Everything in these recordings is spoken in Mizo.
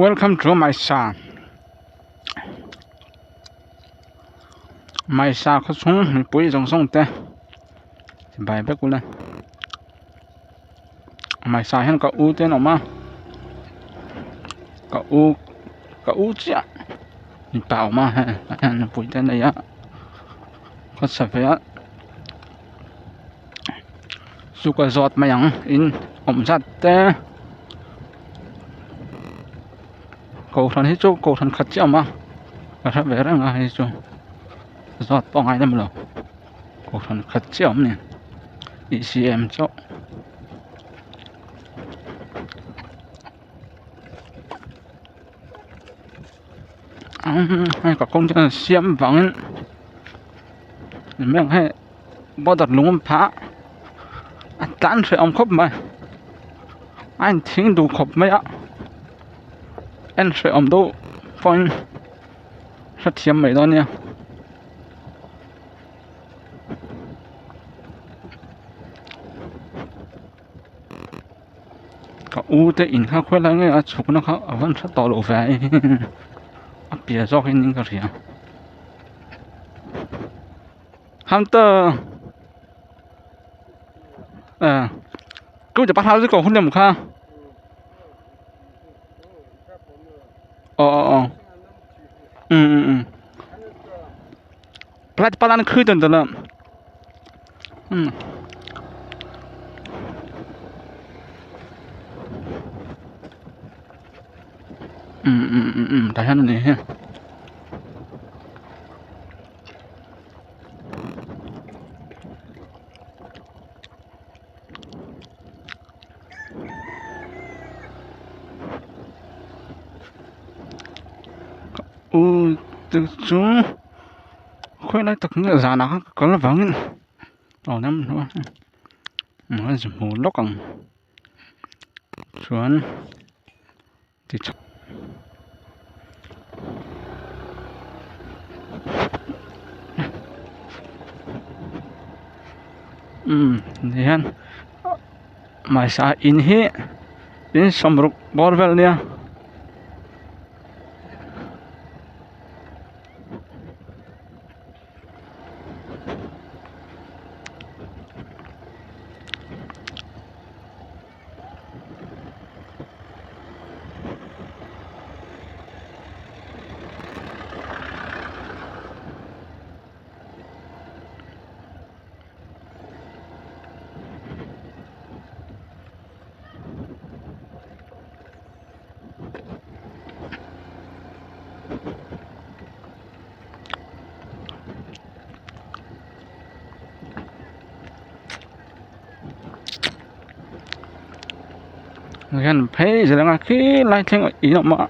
Welcome to my sa my sa khaw chhung mipui zawng zawng te chibai vek ula my sa hian ka u te an awm a ka u ka u chiah mipa a awm a hei hian nupui te a nei a khawsa ve a chu ka zawt mai ang in awm zat te kohhran hi chu kohhran khat chiah a awm a ka hre ve reng a hei chu zawt pawh a ngai lem lo kohhran khat chiah a awm a ni E C M chauh. Hei ka kawng chuan siam vangin hei border lung a phah a a tlan hreh awm khawp mai a inthing duh khawp mai a en hreh awm deuh pawhin hrethiam mai dawn nia. Ka u te in kha khawi lai nge a chhuk na kha a van hre tawh loh ve a piah zawk in ka hria hunter eh ku te pa ko hun lem kha aw aw aw um um um palai te pala na khui tawn tawn a um um um um tah hian a ni hi. U te chu khawi lai tak nge zanah khan ka kal avangin aw nem a hmu lawk ang chuan ti umm ti hian hmaisa in hi in sawmruk bawr vel ania. Hian phei zel anga khi lai thleng in a awm a.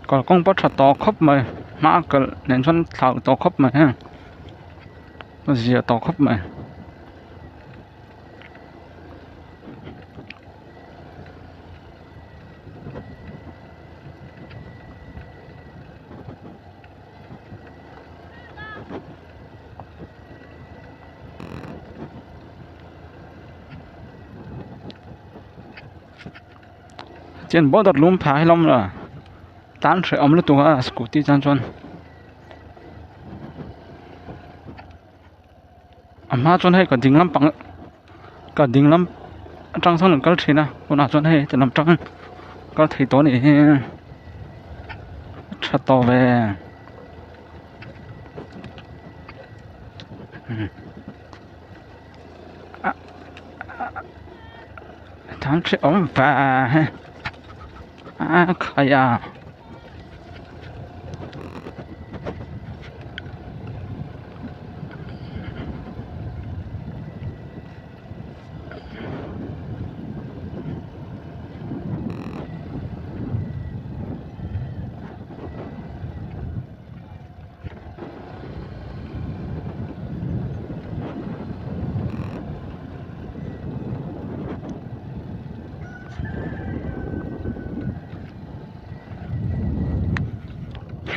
Kalkawng pawh a tha tawh khawp mai hma a kalh nen chuan thlau tawh khawp mai heng a zia tawh khawp mai. Chuan border lum phah hi lawm la tan hrehawm lutuk a scooty tan chuan a hma chuan hei ka ding lampang ka ding lam atang sawn an kal thin a tunah chuan hei heti lam atang kal thei tawh a nih hi a tha tawh ve. Thang hreh awm ve a khai a.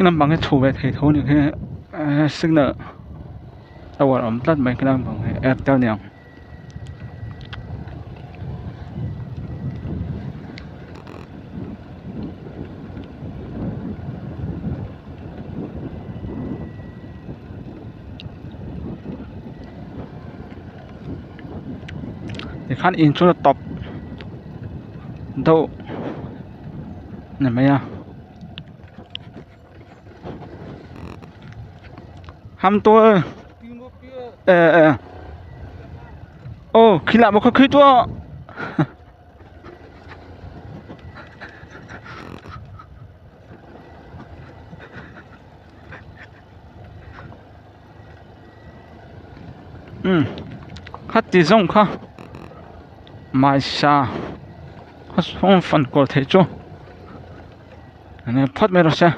Khi lampang hi chho ve thei tho a nih khi. Signal tower awm tlat mai khilai lampang hi airtel niang. Tikhan in chu a tawp deuh a ni mai a. Ham tôi ờ ờ ô khi làm một khi tôi ừ khách thì rong kha mai xa khách không phần cổ thể cho. Phawt mai rawh se.